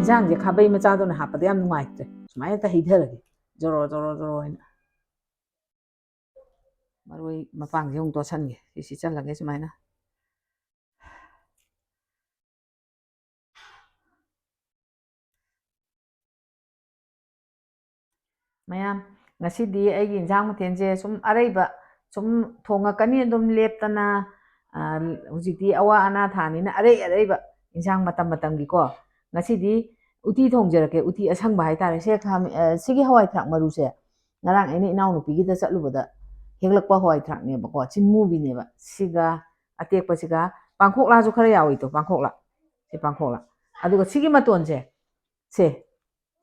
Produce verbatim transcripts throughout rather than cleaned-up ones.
ꯏꯟꯁꯥꯡꯁꯦ ꯈꯥꯕꯩ ꯃꯆꯥꯗꯨꯅ ꯍꯥꯞꯄꯗ ꯌꯥꯝ ꯅꯨꯡꯉꯥꯏꯇ꯭ꯔꯦ꯫ ꯁꯨꯃꯥꯏꯅ ꯍꯦꯛꯇ ꯍꯩꯊꯔꯒꯦ, ꯖꯣꯔꯣ ꯖꯣꯔꯣ ꯖꯣꯔꯣ ꯍꯥꯏꯅ꯫ ꯃꯔꯣꯏ ꯃꯄꯥꯡꯁꯦ ꯑꯃꯨꯛ ꯇꯣꯠꯁꯟꯒꯦ꯫ ꯁꯤ ꯁꯤꯠꯆꯜꯂꯒꯦ ꯁꯨꯃꯥꯏꯅ꯫ ꯃꯌꯥꯝ, ꯉꯁꯤꯗꯤ ꯑꯩꯒꯤ ꯏꯟꯁꯥꯡ ꯃꯊꯦꯜꯁꯦ ꯁꯨꯝ ꯑꯔꯩꯕ ꯁꯨꯝ ꯊꯣꯡꯉꯛꯀꯅꯤ ꯑꯗꯨꯝ ꯂꯦꯞꯇꯅ꯫ ꯍꯧꯖꯤꯛꯇꯤ ꯑꯋꯥ ꯑꯅꯥ ꯊꯥꯅꯤꯅ ꯑꯔꯩ ꯑꯔꯩꯕ ꯏꯟꯁꯥꯡ ꯃꯇꯝ ꯃꯇꯝꯒꯤꯀꯣ꯫ ꯉꯁꯤꯗꯤ ꯎꯇꯤ ꯊꯣꯡꯖꯔꯛꯀꯦ꯫ ꯎꯇꯤ ꯑꯁꯪꯕ ꯍꯥꯏꯇꯥꯔꯦ꯫ ꯁꯦ, ꯁꯤꯒꯤ ꯍꯋꯥꯏ ꯊ꯭ꯔꯥꯛ ꯃꯔꯨꯁꯦ ꯉꯔꯥꯡ ꯑꯩꯅ ꯏꯅꯥꯎꯅꯨꯄꯤꯒꯤꯗ ꯆꯠꯂꯨꯕꯗ ꯍꯦꯛꯂꯛꯄ ꯍꯋꯥꯏ ꯊ꯭ꯔꯥꯛꯅꯦꯕꯀꯣ, ꯆꯤꯡꯃꯨꯕꯤꯅꯦꯕ꯫ ꯁꯤꯒ ꯑꯇꯦꯛꯄꯁꯤꯒ, ꯄꯥꯡꯈꯣꯛꯂꯥꯁꯨ ꯈꯔ ꯌꯥꯎꯏꯗꯣ, ꯄꯥꯡꯈꯣꯛꯂꯥ꯫ ꯁꯤ ꯄꯥꯡꯈꯣꯛꯂꯥ꯫ ꯑꯗꯨꯒ ꯁꯤꯒꯤ ꯃꯇꯣꯟꯁꯦ, ꯁꯦ,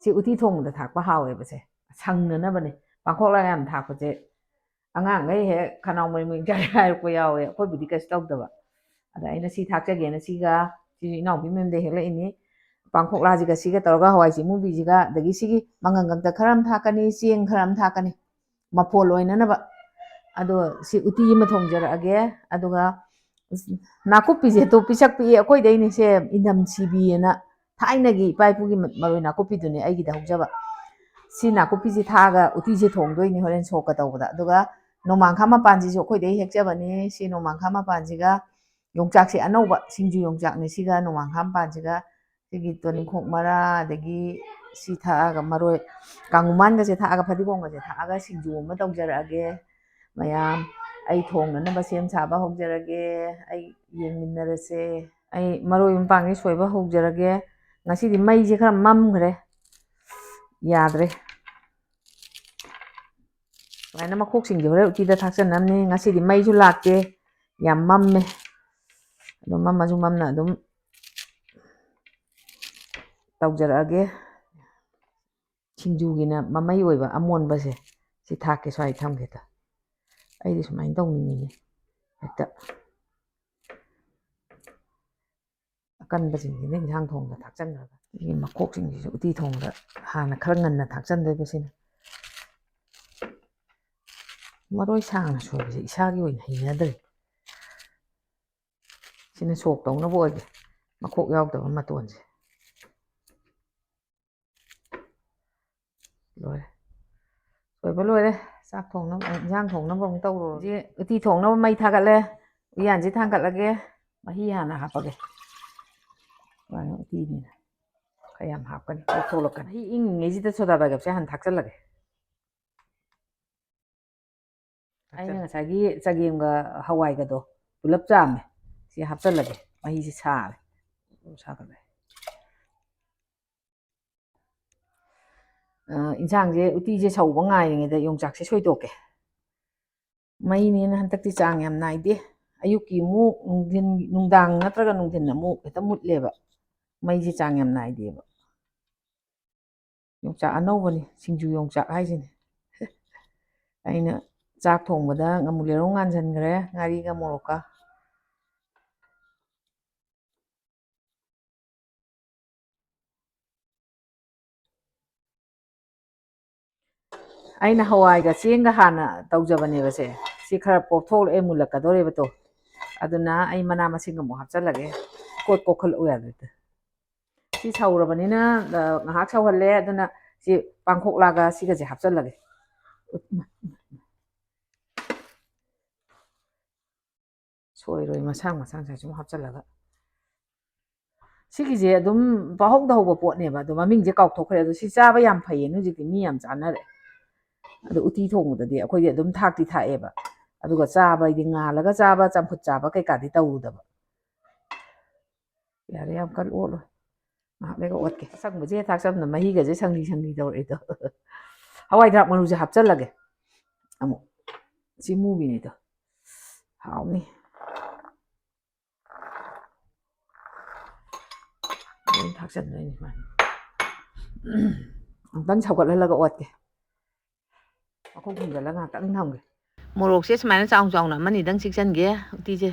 ꯁꯤ ꯎꯇꯤ ꯊꯣꯡꯕꯗ ꯊꯥꯛꯄ ꯍꯥꯎꯋꯦꯕ꯫ ꯁꯦ, ꯁꯪꯅꯅꯕꯅꯦ꯫ ꯄꯥꯡꯈꯣꯛꯂꯥ ꯌꯥꯝ ꯊꯥꯛꯄꯁꯦ ꯑꯉꯥꯡꯈꯩ ꯍꯦꯛ ꯈꯅꯥꯎ ꯃꯔꯤ ꯃꯔꯤ ꯆꯥꯏ ꯍꯥꯏꯔꯛꯄ ꯌꯥꯎꯋꯦ꯫ ꯑꯩꯈꯣꯏꯕꯨꯗꯤ ꯀꯩꯁꯨ ꯇꯧꯗꯕ꯫ ꯑꯗ ꯑꯩꯅ ꯁꯤ ꯊꯥꯛꯆꯒꯦꯅ ꯁꯤꯒ, ꯁꯤꯁꯨ ꯏꯅꯥꯎꯄꯤ ꯃꯌꯨꯝꯗ ꯍꯦꯛꯂꯛꯏꯅꯤ꯫ ꯄꯥꯡꯈꯣꯛꯂꯥꯁꯤꯒ ꯁꯤꯒ ꯇꯧꯔꯒ ꯍꯋꯥꯏ ꯆꯦꯡꯃꯨꯕꯤꯁꯤꯒ, ꯑꯗꯒꯤ ꯁꯤꯒꯤ ꯃꯪꯒꯟ ꯀꯪꯇꯛ ꯈꯔ ꯑꯃ ꯊꯥꯛꯀꯅꯤ, ꯆꯦꯡ ꯈꯔ ꯑꯃ ꯊꯥꯛꯀꯅꯤ, ꯃꯐꯣꯜ ꯑꯣꯏꯅꯅꯕ꯫ ꯑꯗꯣ ꯁꯤ ꯎꯇꯤ ꯑꯃ ꯊꯣꯡꯖꯔꯛꯑꯒꯦ꯫ ꯑꯗꯨꯒ ꯅꯥꯀꯨꯞꯄꯤꯁꯦ ꯇꯣ ꯄꯤꯁꯛ ꯄꯤꯛꯑꯦ ꯑꯩꯈꯣꯏꯗꯩꯅꯦ꯫ ꯁꯦ ꯏꯟꯊꯝ ꯁꯤꯕꯤꯑꯅ ꯊꯥꯏꯅꯒꯤ ꯏꯄꯥ ꯏꯄꯨꯒꯤ ꯃꯔꯣꯏ ꯅꯥꯀꯨꯞꯄꯤꯗꯨꯅꯦ ꯑꯩꯒꯤꯗ ꯍꯧꯖꯕ꯫ ꯁꯤ ꯅꯥꯀꯨꯞꯄꯤꯁꯦ ꯊꯥꯛꯑꯒ ꯎꯇꯤꯁꯦ ꯊꯣꯡꯗꯣꯏꯅꯤ ꯍꯣꯔꯦꯟ ꯁꯣꯛꯀ ꯇꯧꯕꯗ꯫ ꯑꯗꯨꯒ ꯅꯣꯡꯃꯥꯡꯈꯥ ꯃꯄꯥꯟꯁꯤꯁꯨ ꯑꯩꯈꯣꯏꯗꯩ ꯍꯦꯛꯆꯕꯅꯦ꯫ ꯁꯤ ꯅꯣꯡꯃꯥꯡꯈꯥ ꯃꯄꯥꯟꯁꯤꯒ ꯌꯣꯡꯆꯥꯛꯁꯦ ꯑꯅꯧꯕ ꯁꯤꯡꯖꯨ ꯌꯣꯡꯆꯥꯛꯅꯦ꯫ ꯁꯤꯒ ꯅꯣꯡꯃꯥꯡꯈꯥ ꯃꯄꯥꯟꯁꯤꯒ ꯁꯤꯒꯤ ꯇꯣꯅꯤꯡꯈꯣꯛ ꯃꯔꯥ, ꯑꯗꯒꯤ ꯁꯤ ꯊꯥꯛꯑꯒ ꯃꯔꯣꯏ ꯀꯥꯡꯉꯨꯃꯥꯟꯒꯁꯦ ꯊꯥꯛꯑꯒ ꯐꯗꯤꯒꯣꯝꯒꯁꯦ ꯊꯥꯛꯑꯒ ꯁꯤꯡꯖꯨ ꯑꯃ ꯇꯧꯖꯔꯛꯑꯒꯦ꯫ ꯃꯌꯥꯝ, ꯑꯩ ꯊꯣꯡꯅꯅꯕ ꯁꯦꯝ ꯁꯥꯕ ꯍꯧꯖꯔꯒꯦ꯫ ꯑꯩ ꯌꯦꯡꯃꯤꯟꯅꯔꯁꯦ꯫ ꯑꯩ ꯃꯔꯣꯏ ꯃꯄꯥꯡꯁꯦ ꯁꯣꯏꯕ ꯍꯧꯖꯔꯒꯦ꯫ ꯉꯁꯤꯗꯤ ꯃꯩꯁꯦ ꯈꯔ ꯃꯝꯈ꯭ꯔꯦ, ꯌꯥꯗ꯭ꯔꯦ꯫ ꯁꯨꯃꯥꯏꯅ ꯃꯈꯣꯛꯁꯤꯡꯁꯦ ꯍꯣꯔꯦꯟ ꯎꯇꯤꯗ ꯊꯥꯛꯆꯅꯕꯅꯦ꯫ ꯉꯁꯤꯗꯤ ꯃꯩꯁꯨ ꯂꯥꯛꯇꯦ, ꯌꯥꯝ ꯃꯝꯃꯦ꯫ ꯑꯗꯣ ꯃꯝꯃꯁꯨ ꯃꯝꯅ ꯑꯗꯨꯝ ꯇꯧꯖꯔꯛꯑꯒꯦ꯫ ꯁꯤꯡꯖꯨꯒꯤꯅ ꯃꯃꯩ ꯑꯣꯏꯕ ꯑꯃꯣꯟꯕꯁꯦ ꯁꯤ ꯊꯥꯛꯀꯦ, ꯁ꯭ꯋꯥꯏ ꯊꯝꯒꯦꯗ꯫ ꯑꯩꯗꯤ ꯁꯨꯃꯥꯏꯅ ꯇꯧꯅꯤꯡꯉꯤꯅꯦ, ꯍꯦꯛꯇ ꯑꯀꯟꯕꯁꯤꯡꯁꯤꯅ ꯏꯟꯁꯥꯡ ꯊꯣꯡꯕꯗ ꯊꯥꯛꯆꯟꯈ꯭ꯔꯒ꯫ ꯁꯤꯒꯤ ꯃꯈꯣꯛꯁꯤꯡꯁꯤꯁꯨ ꯎꯇꯤ ꯊꯣꯡꯕꯗ ꯍꯥꯟꯅ ꯈꯔ ꯉꯟꯅ ꯊꯥꯛꯆꯟꯗꯣꯏꯕ꯫ ꯁꯤꯅ ꯃꯔꯣꯏ ꯁꯥꯡꯅ ꯁꯣꯏꯕꯁꯦ ꯏꯁꯥꯒꯤ ꯑꯣꯏꯅ ꯍꯩꯅꯗ꯭ꯔꯦ꯫ ꯁꯤꯅ ꯁꯣꯛ ꯇꯧꯅꯕ ꯑꯣꯏꯒꯦ, ꯃꯈꯣꯛ ꯌꯥꯎꯗꯕ ꯃꯇꯣꯟꯁꯦ꯫ ꯂꯣꯏꯔꯦ꯫ ꯂꯣꯏꯕ ꯂꯣꯏꯔꯦ꯫ ꯆꯥꯛ ꯊꯣꯡꯅꯕ, ꯏꯟꯖꯥꯡ ꯊꯣꯡꯅꯕ ꯑꯃꯨꯛ ꯇꯧꯔꯨꯔꯁꯤ꯫ ꯎꯇꯤ ꯊꯣꯡꯅꯕ ꯃꯩ ꯊꯥꯒꯠꯂꯦ꯫ ꯎꯌꯥꯟꯁꯤ ꯊꯥꯡꯒꯠꯂꯒꯦ꯫ ꯃꯍꯤ ꯍꯥꯟꯅ ꯍꯥꯞꯄꯒꯦ꯫ ꯁꯨꯃꯥꯏꯅ ꯎꯇꯤꯅꯤꯅ ꯈꯔ ꯌꯥꯝ ꯍꯥꯞꯀꯅꯤ, ꯄꯣꯞꯊꯣꯛꯂꯛꯀꯅꯤ꯫ ꯃꯍꯤ ꯏꯪꯉꯤꯉꯩꯁꯤꯗ ꯁꯣꯗꯥ ꯕꯥꯏꯒꯞꯁꯦ ꯍꯥꯟꯅ ꯊꯥꯛꯆꯜꯂꯒꯦ꯫ ꯑꯩꯅ ꯉꯁꯥꯏꯒꯤ ꯆꯒꯦꯝꯒ ꯍꯋꯥꯏꯒꯗꯣ ꯄꯨꯂꯞ ꯆꯥꯝꯃꯦ꯫ ꯁꯤ ꯍꯥꯞꯆꯜꯂꯒꯦ꯫ ꯃꯍꯤꯁꯤ ꯁꯥꯔꯦ꯫ ꯁꯥꯒꯠꯂꯦ꯫ ꯑ, ꯏꯟꯁꯥꯡꯁꯦ, ꯎꯇꯤꯁꯦ ꯁꯧꯕ ꯉꯥꯏꯔꯤꯉꯩꯗ ꯌꯣꯡꯆꯥꯛꯁꯦ ꯁꯣꯏꯗꯣꯛꯀꯦ꯫ ꯃꯩꯅꯦꯅ ꯍꯟꯗꯛꯇꯤ ꯆꯥꯡ ꯌꯥꯝ ꯅꯥꯏꯗꯦ꯫ ꯑꯌꯨꯛꯀꯤ ꯑꯃꯨꯛ ꯅꯨꯡꯊꯤꯟ, ꯅꯨꯡꯗꯥꯡ ꯅꯠꯇ꯭ꯔꯒ ꯅꯨꯡꯊꯤꯟ ꯑꯃꯨꯛ ꯍꯦꯛꯇ ꯃꯨꯠꯂꯦꯕ꯫ ꯃꯩꯁꯦ ꯆꯥꯡ ꯌꯥꯝ ꯅꯥꯏꯗꯦꯕ꯫ ꯌꯣꯡꯆꯥꯛ ꯑꯅꯧꯕꯅꯤ, ꯁꯤꯡꯖꯨ ꯌꯣꯡꯆꯥꯛ ꯍꯥꯏꯁꯤꯅꯤ꯫ ꯑꯩꯅ ꯆꯥꯛ ꯊꯣꯡꯕꯗ ꯉꯥꯃꯨ ꯂꯦꯔꯧ ꯉꯥꯟꯁꯤꯟꯈ꯭ꯔꯦ, ꯉꯥꯔꯤꯒ ꯃꯣꯔꯣꯛꯀ꯫ ꯑꯩꯅ ꯍꯋꯥꯏꯒ ꯆꯦꯡꯒ ꯍꯥꯟꯅ ꯇꯧꯖꯕꯅꯦꯕꯁꯦ꯫ ꯁꯤ ꯈꯔ ꯄꯣꯞꯊꯣꯛꯂꯛꯑꯦ, ꯃꯨꯜꯂꯛꯀꯗꯧꯔꯦꯕ ꯇꯣ꯫ ꯑꯗꯨꯅ ꯑꯩ ꯃꯅꯥ ꯃꯁꯤꯡ ꯑꯃꯨꯛ ꯍꯥꯞꯆꯜꯂꯒꯦ꯫ ꯀꯣꯠ ꯀꯣꯠꯈꯠꯂꯛꯎ ꯌꯥꯗ꯭ꯔꯦ꯫ ꯁꯤ ꯁꯧꯔꯕꯅꯤꯅ, ꯑ, ꯉꯥꯏꯍꯥꯛ ꯁꯧꯍꯜꯂꯦ꯫ ꯑꯗꯨꯅ ꯁꯤ ꯄꯥꯡꯈꯣꯛꯂꯥꯒ ꯁꯤꯒꯁꯦ ꯍꯥꯞꯆꯜꯂꯒꯦ꯫ ꯁꯣꯏꯔꯣꯏ, ꯃꯁꯥꯡ ꯃꯁꯥꯡ ꯁꯥꯏ ꯁꯨꯝ ꯍꯥꯞꯆꯜꯂꯒ꯫ ꯁꯤꯒꯤꯁꯦ ꯑꯗꯨꯝ ꯄꯥꯍꯧꯗ ꯍꯧꯕ ꯄꯣꯠꯅꯦꯕ, ꯑꯗꯣ ꯃꯃꯤꯡꯁꯦ ꯀꯥꯎꯊꯣꯛꯈ꯭ꯔꯦ꯫ ꯑꯗꯣ ꯁꯤ ꯆꯥꯕ ꯌꯥꯝ ꯐꯩꯌꯦꯅ ꯍꯧꯖꯤꯛꯇꯤ ꯃꯤ ꯌꯥꯝ ꯆꯥꯅꯔꯦ꯫ ꯑꯗꯣ ꯎꯇꯤ ꯊꯣꯡꯕꯗꯗꯤ ꯑꯩꯈꯣꯏꯗꯤ ꯑꯗꯨꯝ ꯊꯥꯛꯇꯤ ꯊꯥꯛꯑꯦꯕ, ꯑꯗꯨꯒ ꯆꯥꯕ ꯍꯥꯏꯗꯤ ꯉꯥꯜꯂꯒ ꯆꯥꯕ, ꯆꯝꯐꯨꯠ ꯆꯥꯕ ꯀꯩꯀꯥꯗꯤ ꯇꯧꯔꯨꯗꯕ꯫ ꯌꯥꯔꯦ, ꯌꯥꯝ ꯀꯟꯅ ꯑꯣꯠꯂꯣꯏ꯫ ꯉꯥꯏꯍꯥꯛ ꯂꯩꯔꯒ ꯑꯣꯠꯀꯦ꯫ ꯑꯁꯪꯕꯁꯦ ꯍꯦꯛ ꯊꯥꯛꯆꯟꯕꯗ ꯃꯍꯤꯒꯁꯦ ꯁꯪꯂꯤ ꯁꯪꯂꯤ ꯇꯧꯔꯛꯏꯗꯣ꯫ ꯍꯋꯥꯏ ꯊ꯭ꯔꯥꯛ ꯃꯔꯨꯁꯦ ꯍꯥꯞꯆꯜꯂꯒꯦ꯫ ꯑꯃꯨꯛ ꯁꯤ ꯃꯨꯕꯤꯅꯤꯗꯣ꯫ ꯍꯥꯎꯅꯤ꯫ ꯑꯗꯨꯝ ꯊꯥꯛꯆꯟꯗꯣꯏꯅꯤ ꯁꯨꯃꯥꯏꯅ꯫ ꯑꯃꯨꯛꯇꯪ ꯁꯧꯒꯠꯍꯜꯂꯒ ꯑꯣꯠꯀꯦ꯫ ꯃꯈꯨꯝ ꯈꯨꯝꯖꯤꯜꯂꯒ ꯉꯥꯏꯍꯥꯛꯇꯪ ꯊꯝꯒꯦ꯫ ꯃꯣꯔꯣꯛꯁꯦ ꯁꯨꯃꯥꯏꯅ ꯆꯥꯎ ꯆꯥꯎꯅ ꯑꯃꯅꯤꯗꯪ ꯆꯤꯛꯆꯟꯒꯦ꯫ ꯎꯇꯤꯁꯦ,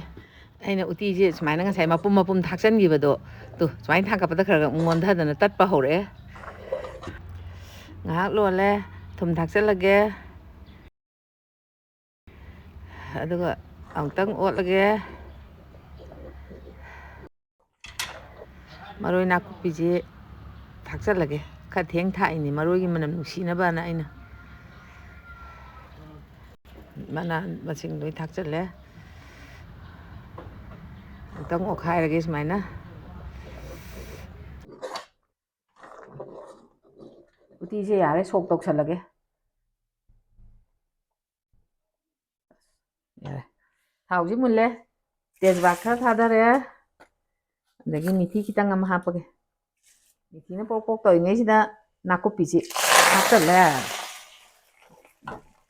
ꯑꯩꯅ ꯎꯇꯤꯁꯦ ꯁꯨꯃꯥꯏꯅ ꯉꯁꯥꯏ ꯃꯄꯨꯝ ꯃꯄꯨꯝ ꯊꯥꯛꯆꯟꯈꯤꯕꯗꯣ, ꯇꯨ, ꯁꯨꯃꯥꯏꯅ ꯊꯥꯡꯒꯠꯄꯗ ꯈꯔ ꯈꯔ ꯑꯣꯟꯊꯗꯅ ꯇꯠꯄ ꯍꯧꯔꯛꯑꯦ꯫ ꯉꯥꯏꯍꯥꯛ ꯂꯣꯜꯂꯦ꯫ ꯊꯨꯝ ꯊꯥꯛꯆꯜꯂꯒꯦ꯫ ꯑꯗꯨꯒ ꯑꯃꯨꯛꯇꯪ ꯑꯣꯠꯂꯒꯦ꯫ ꯃꯔꯣꯏ ꯅꯥꯀꯨꯞꯄꯤꯁꯦ ꯊꯥꯛꯆꯜꯂꯒꯦ꯫ ꯈꯔ ꯊꯦꯡ ꯊꯥꯛꯏꯅꯤ, ꯃꯔꯣꯏꯒꯤ ꯃꯅꯝ ꯅꯨꯡꯁꯤꯅꯕꯅ ꯑꯩꯅ꯫ ꯃꯅꯥ ꯃꯁꯤꯡ ꯂꯣꯏ ꯊꯥꯛꯆꯜꯂꯦ꯫ ꯑꯃꯨꯛꯇꯪ ꯑꯣꯠꯈꯥꯏꯔꯒꯦ ꯁꯨꯃꯥꯏꯅ꯫ ꯎꯇꯤꯁꯦ ꯌꯥꯔꯦ, ꯁꯣꯛ ꯇꯧꯁꯜꯂꯒꯦ꯫ ꯌꯥꯔꯦ꯫ ꯊꯥꯎꯁꯤ ꯃꯨꯜꯂꯦ꯫ ꯇꯦꯖꯄꯥꯠ ꯈꯔ ꯊꯥꯗꯔꯦ꯫ ꯑꯗꯒꯤ ꯃꯤꯊꯤ ꯈꯤꯇꯪ ꯑꯃ ꯍꯥꯞꯄꯒꯦ꯫ ꯃꯤꯊꯤꯅ ꯄꯣꯛ ꯄꯣꯛ ꯇꯧꯔꯤꯉꯩꯁꯤꯗ ꯅꯥꯀꯨꯞꯄꯤꯁꯤ ꯍꯥꯞꯆꯜꯂꯦ꯫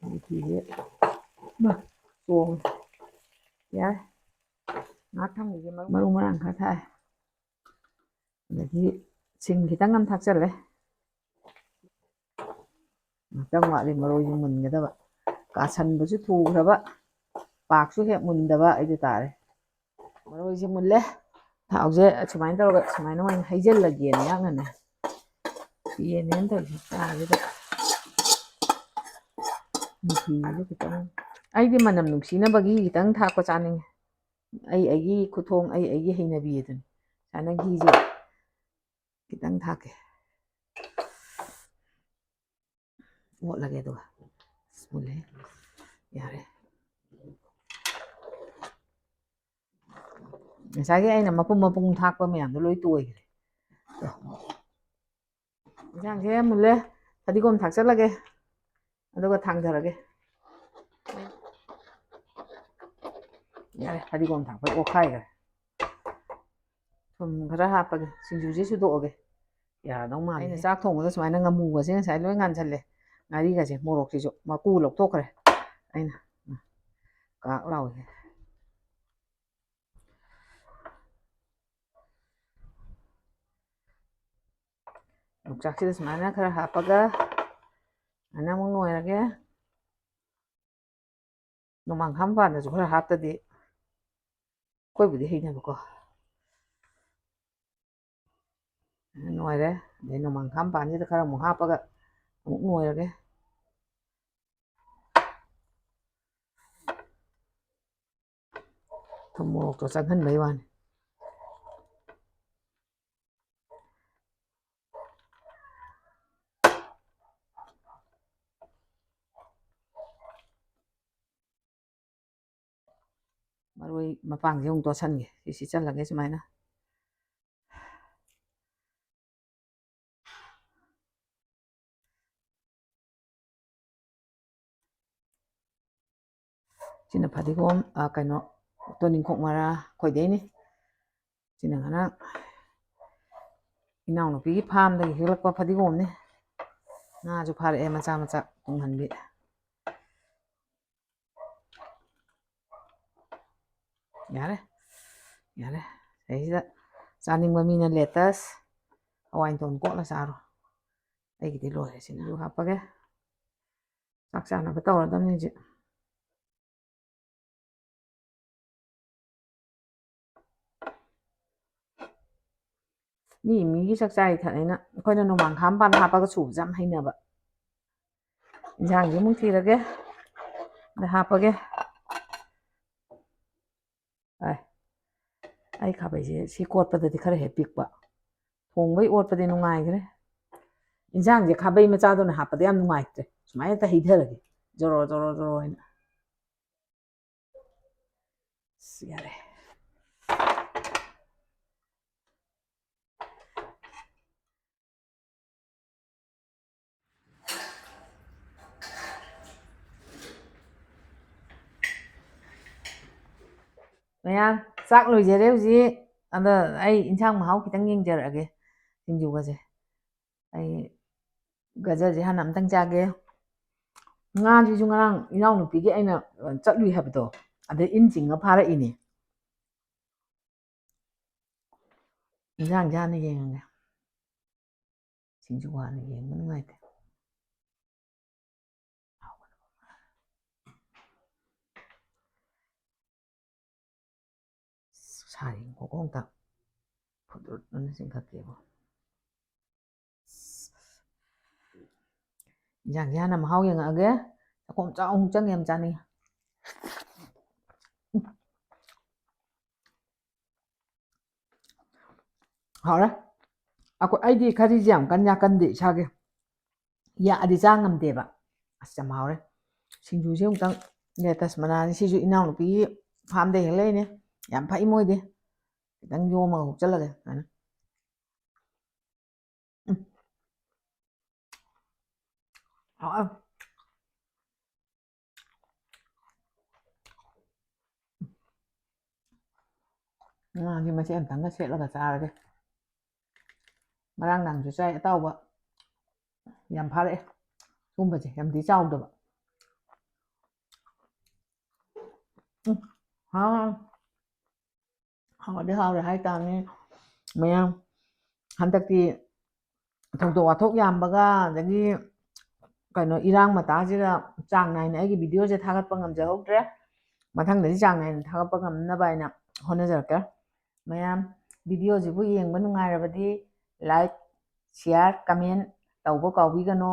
ꯃꯤꯊꯤꯁꯦ ꯏꯃꯥ, ꯆꯣꯡꯉꯦ꯫ ꯌꯥꯔꯦ꯫ ꯉꯥꯛ ꯊꯝꯈꯤꯒꯦ꯫ ꯃꯔꯨ, ꯃꯔꯨ ꯃꯔꯥꯡ ꯈꯔ ꯊꯥꯛꯑꯦ꯫ ꯑꯗꯒꯤ ꯁꯤꯡ ꯈꯤꯇꯪ ꯑꯃ ꯊꯥꯛꯆꯜꯂꯦ꯫ ꯉꯥꯛꯇꯪ ꯋꯥꯠꯂꯤ ꯃꯔꯣꯏꯁꯨ ꯃꯨꯟꯒꯗꯕ꯫ ꯀꯥꯁꯟꯕꯁꯨ ꯊꯨꯈ꯭ꯔꯕ, ꯄꯥꯛꯁꯨ ꯍꯦꯛ ꯃꯨꯟꯗꯕ ꯍꯥꯏꯗꯨ ꯇꯥꯔꯦ꯫ ꯃꯔꯣꯏꯁꯦ ꯃꯨꯜꯂꯦ꯫ ꯊꯥꯎꯁꯦ ꯁꯨꯃꯥꯏꯅ ꯇꯧꯔꯒ ꯁꯨꯃꯥꯏꯅ ꯑꯣꯏꯅ ꯍꯩꯖꯤꯜꯂꯒꯦꯅ ꯌꯥꯛꯅꯅꯦ꯫ ꯄꯦꯟꯅꯦꯅ ꯇꯧꯔꯤꯁꯦ ꯆꯥꯁꯤꯗ꯫ ꯃꯤꯊꯤꯁꯤꯁꯨ ꯈꯤꯇꯪ, ꯑꯩꯗꯤ ꯃꯅꯝ ꯅꯨꯡꯁꯤꯅꯕꯒꯤ ꯈꯤꯇꯪ ꯊꯥꯛꯄ ꯆꯥꯅꯤꯡꯉꯦ꯫ ꯑꯩ ꯑꯩꯒꯤ ꯈꯨꯊꯣꯡ, ꯑꯩ ꯑꯩꯒꯤ ꯍꯩꯅꯕꯤ ꯑꯗꯨꯅꯤ꯫ ꯁꯨꯃꯥꯏꯅ ꯘꯤꯁꯦ ꯈꯤꯇꯪ ꯊꯥꯛꯀꯦ꯫ ꯑꯣꯠꯂꯒꯦ ꯑꯗꯨꯒ꯫ ꯑꯁ, ꯃꯨꯜꯂꯦ꯫ ꯌꯥꯔꯦ꯫ ꯉꯁꯥꯏꯒꯤ ꯑꯩꯅ ꯃꯄꯨꯝ ꯃꯄꯨꯝ ꯊꯥꯛꯄ ꯃꯌꯥꯝꯗꯣ ꯂꯣꯏ ꯇꯣꯏꯈ꯭ꯔꯦ꯫ ꯏꯟꯁꯥꯡꯁꯦ ꯃꯨꯜꯂꯦ꯫ ꯐꯗꯤꯒꯣꯝ ꯊꯥꯛꯆꯜꯂꯒꯦ꯫ ꯑꯗꯨꯒ ꯊꯥꯡꯊꯔꯒꯦ꯫ ꯌꯥꯔꯦ, ꯐꯗꯤꯒꯣꯝ ꯊꯥꯛꯄꯩ ꯑꯣꯠꯈꯥꯏꯈ꯭ꯔꯦ꯫ ꯊꯨꯝ ꯈꯔ ꯍꯥꯞꯄꯒꯦ, ꯁꯤꯡꯖꯨꯁꯦ ꯁꯨꯗꯣꯛꯑꯒꯦ꯫ ꯌꯥꯗꯧ ꯃꯥꯜꯂꯦ꯫ ꯑꯩꯅ ꯆꯥꯛ ꯊꯣꯡꯕꯗ ꯁꯨꯃꯥꯏꯅ ꯉꯥꯃꯨꯒꯁꯦ ꯉꯁꯥꯏ ꯂꯣꯏ ꯉꯥꯟꯁꯜꯂꯦ꯫ ꯉꯥꯔꯤꯒꯁꯦ, ꯃꯣꯔꯣꯛꯁꯤꯁꯨ ꯃꯀꯨ ꯂꯧꯊꯣꯛꯈ꯭ꯔꯦ ꯑꯩꯅ꯫ ꯀꯥꯛ ꯂꯥꯎꯏ꯫ ꯌꯣꯡꯆꯥꯛꯁꯤꯗ ꯁꯨꯃꯥꯏꯅ ꯈꯔ ꯍꯥꯞꯄꯒ ꯁꯨꯃꯥꯏꯅ ꯑꯃꯨꯛ ꯅꯣꯏꯔꯒꯦ꯫ ꯅꯣꯡꯃꯥꯡꯈꯥ ꯃꯄꯥꯟꯗꯁꯨ ꯈꯔ ꯍꯥꯞꯇꯗꯤ ꯑꯩꯈꯣꯏꯕꯨꯗꯤ ꯍꯩꯅꯕꯀꯣ꯫ ꯅꯣꯏꯔꯦ꯫ ꯑꯗꯩ ꯅꯣꯡꯃꯥꯡꯈꯥ ꯃꯄꯥꯟꯁꯤꯗ ꯈꯔ ꯑꯃꯨꯛ ꯍꯥꯞꯄꯒ ꯑꯃꯨꯛ ꯅꯣꯏꯔꯒꯦ꯫ ꯊꯨꯝ ꯃꯣꯔꯣꯛꯇꯣ ꯆꯪꯍꯟꯕꯩ ꯋꯥꯅꯤ꯫ ꯃꯔꯣꯏ ꯃꯄꯥꯡꯁꯦ ꯑꯃꯨꯛ ꯇꯣꯠꯁꯟꯒꯦ꯫ ꯁꯤ ꯁꯤꯠꯆꯜꯂꯒꯦ ꯁꯨꯃꯥꯏꯅ꯫ ꯁꯤꯅ ꯐꯗꯤꯒꯣꯝ, ꯑ, ꯀꯩꯅꯣ, ꯇꯣꯅꯤꯡꯈꯣꯛ ꯃꯔꯥ ꯈꯣꯏꯗꯩꯅꯤ꯫ ꯁꯤꯅ ꯉꯔꯥꯡ ꯏꯅꯥꯎꯅꯨꯄꯤꯒꯤ ꯐꯥꯝꯗꯒꯤ ꯍꯦꯛꯂꯛꯄ ꯐꯗꯤꯒꯣꯝꯅꯤ꯫ ꯉꯥꯁꯨ ꯐꯥꯔꯛꯑꯦ ꯃꯆꯥ ꯃꯆꯥ ꯇꯨꯡꯍꯟꯕꯤ꯫ ꯌꯥꯔꯦ, ꯌꯥꯔꯦ꯫ ꯁꯤꯗꯩꯁꯤꯗ ꯆꯥꯅꯤꯡꯕ ꯃꯤꯅ ꯂꯦꯇꯁ, ꯍꯋꯥꯏ ꯇꯣꯟ ꯀꯣꯠꯂ ꯆꯥꯔꯣ꯫ ꯑꯩꯒꯤꯗꯤ ꯂꯣꯏꯔꯦ꯫ ꯁꯤꯅ ꯑꯂꯨ ꯍꯥꯞꯄꯒꯦ꯫ ꯆꯥꯛ ꯆꯥꯅꯕ ꯇꯧꯔꯗꯕꯅꯤ ꯍꯧꯖꯤꯛ꯫ ꯃꯤ ꯃꯤꯒꯤ ꯆꯥꯛ ꯆꯥꯏ ꯊꯛꯅꯩꯅ ꯑꯩꯈꯣꯏꯅ ꯅꯣꯡꯃꯥꯡꯈꯥ ꯃꯄꯥꯟ ꯍꯥꯞꯄꯒ ꯁꯨꯕꯁꯦ ꯌꯥꯝ ꯍꯩꯅꯕ꯫ ꯏꯟꯁꯥꯡꯁꯦ ꯑꯃꯨꯛ ꯊꯤꯔꯒꯦ꯫ ꯑꯗ ꯍꯥꯞꯄꯒꯦ꯫ ꯑꯩ, ꯑꯩ ꯈꯥꯕꯩꯁꯦ ꯁꯤ ꯀꯣꯠꯄꯗꯗꯤ ꯈꯔ ꯍꯦꯛ ꯄꯤꯛꯄ꯫ ꯊꯣꯡꯕꯩ ꯑꯣꯠꯄꯗꯤ ꯅꯨꯡꯉꯥꯏꯈ꯭ꯔꯦ꯫ ꯏꯟꯁꯥꯡꯁꯦ ꯈꯥꯕꯩ ꯃꯆꯥꯗꯨꯅ ꯍꯥꯞꯄꯗꯤ ꯌꯥꯝ ꯅꯨꯡꯉꯥꯏꯇ꯭ꯔꯦ꯫ ꯁꯨꯃꯥꯏꯅ ꯍꯦꯛꯇ ꯍꯩꯊꯔꯒꯦ꯫ ꯖꯣꯔꯣ, ꯖꯣꯔꯣ, ꯖꯣꯔꯣ ꯍꯥꯏꯅ꯫ ꯑꯁ, ꯌꯥꯔꯦ꯫ ꯃꯌꯥꯝ, ꯆꯥꯛ ꯂꯣꯏꯖꯔꯦ ꯍꯧꯖꯤꯛ꯫ ꯑꯗ ꯑꯩ ꯏꯟꯁꯥꯡ ꯃꯍꯥꯎ ꯈꯤꯇꯪ ꯌꯦꯡꯖꯔꯛꯑꯒꯦ꯫ ꯁꯤꯡꯖꯨꯒꯁꯦ꯫ ꯑꯩ ꯒꯖꯔꯁꯦ ꯍꯥꯟꯅ ꯑꯝꯇꯪ ꯆꯥꯒꯦ꯫ ꯉꯥꯁꯤꯁꯨ ꯉꯔꯥꯡ ꯏꯅꯥꯎꯅꯨꯄꯤꯒꯤ ꯑꯩꯅ ꯆꯠꯂꯨꯏ ꯍꯥꯏꯕꯗꯣ, ꯑꯗ ꯏꯟ ꯆꯤꯡꯉ ꯐꯥꯔꯛꯏꯅꯦ꯫ ꯏꯟꯖꯥꯡꯁꯦ ꯍꯥꯟꯅ ꯌꯦꯡꯉꯒꯦ꯫ ꯁꯤꯡꯖꯨ ꯍꯥꯟꯅ ꯌꯦꯡꯕ ꯅꯨꯡꯉꯥꯏꯇꯦ꯫ ꯁꯥꯔꯤ ꯃꯈꯣꯡꯗ ꯐꯨꯗ꯭ꯔꯨꯠ ꯑꯅ ꯆꯤꯡꯈꯠꯀꯦꯕ꯫ ꯏꯟꯖꯥꯡꯁꯦ ꯍꯥꯟꯅ ꯃꯍꯥꯎ ꯌꯦꯡꯉꯛꯑꯒꯦ꯫ ꯆꯥꯛꯈꯣꯝ ꯆꯥꯎ ꯑꯃꯨꯛ ꯆꯪꯉꯦ, ꯌꯥꯝ ꯆꯥꯅꯤꯡꯉꯦ꯫ ꯍꯥꯎꯔꯦ꯫ ꯑꯩꯈꯣꯏ, ꯑꯩꯗꯤ ꯈꯔꯤꯁꯦ ꯌꯥꯝ ꯀꯟꯅ ꯌꯥꯀꯟꯗꯦ ꯏꯁꯥꯒꯤ꯫ ꯌꯥꯛꯑꯗꯤ ꯆꯥ ꯉꯝꯗꯦꯕ꯫ ꯑꯁ, ꯌꯥꯝ ꯍꯥꯎꯔꯦ꯫ ꯁꯤꯡꯖꯨꯁꯦ ꯑꯃꯨꯛꯇꯪ, ꯂꯦꯇꯁ ꯃꯅꯥꯁꯦ, ꯁꯤꯁꯨ ꯏꯅꯥꯎꯅꯨꯄꯤꯒꯤ ꯐꯥꯝꯗꯩ ꯍꯦꯛ ꯂꯩꯅꯦ꯫ ꯌꯥꯝ ꯐꯩ ꯃꯣꯏꯗꯤ꯫ ꯈꯤꯇꯪ ꯌꯣꯝꯃꯒ ꯍꯨꯞꯆꯜꯂꯒꯦ ꯁꯨꯃꯥꯏꯅ꯫ ꯎꯝ꯫ ꯍꯥꯎꯋꯦ꯫ ꯉꯥꯁꯦ ꯃꯆꯦꯠ ꯑꯃꯇꯪꯒ ꯁꯦꯠꯂꯒ ꯆꯥꯔꯒꯦ꯫ ꯉꯔꯥꯡ ꯅꯍꯥꯟꯁꯨ ꯆꯥꯏ ꯑꯇꯥꯎꯕ꯫ ꯌꯥꯝ ꯐꯥꯔꯛꯑꯦ꯫ ꯁꯨꯝꯕꯁꯦ ꯌꯥꯝꯗꯤ ꯆꯥꯎꯗꯕ꯫ ꯎꯝ꯫ ꯍꯥꯎ꯫ ꯍꯥꯎꯔꯗꯤ ꯍꯥꯎꯔꯦ ꯍꯥꯏꯇꯥꯕꯅꯤ ꯃꯌꯥꯝ꯫ ꯍꯟꯗꯛꯇꯤ ꯊꯧꯗꯣꯛ ꯋꯥꯊꯣꯛ ꯌꯥꯝꯕꯒ, ꯑꯗꯒꯤ ꯀꯩꯅꯣ, ꯏꯔꯥꯡ ꯃꯇꯥꯁꯤꯗ ꯆꯥꯡ ꯅꯥꯏꯅ ꯑꯩꯒꯤ videoꯁꯦ ꯊꯥꯒꯠꯄ ꯉꯝꯖꯍꯧꯗ꯭ꯔꯦ꯫ ꯃꯊꯪꯗꯗꯤ ꯆꯥꯡ ꯅꯥꯏꯅ ꯊꯥꯒꯠꯄ ꯉꯝꯅꯕ ꯍꯥꯏꯅ ꯍꯣꯠꯅꯖꯔꯛꯀꯦ꯫ ꯃꯌꯥꯝ, videoꯁꯤꯕꯨ ꯌꯦꯡꯕ ꯅꯨꯡꯉꯥꯏꯔꯕꯗꯤ like, share, comment ꯇꯧꯕ ꯀꯥꯎꯕꯤꯒꯅꯣ꯫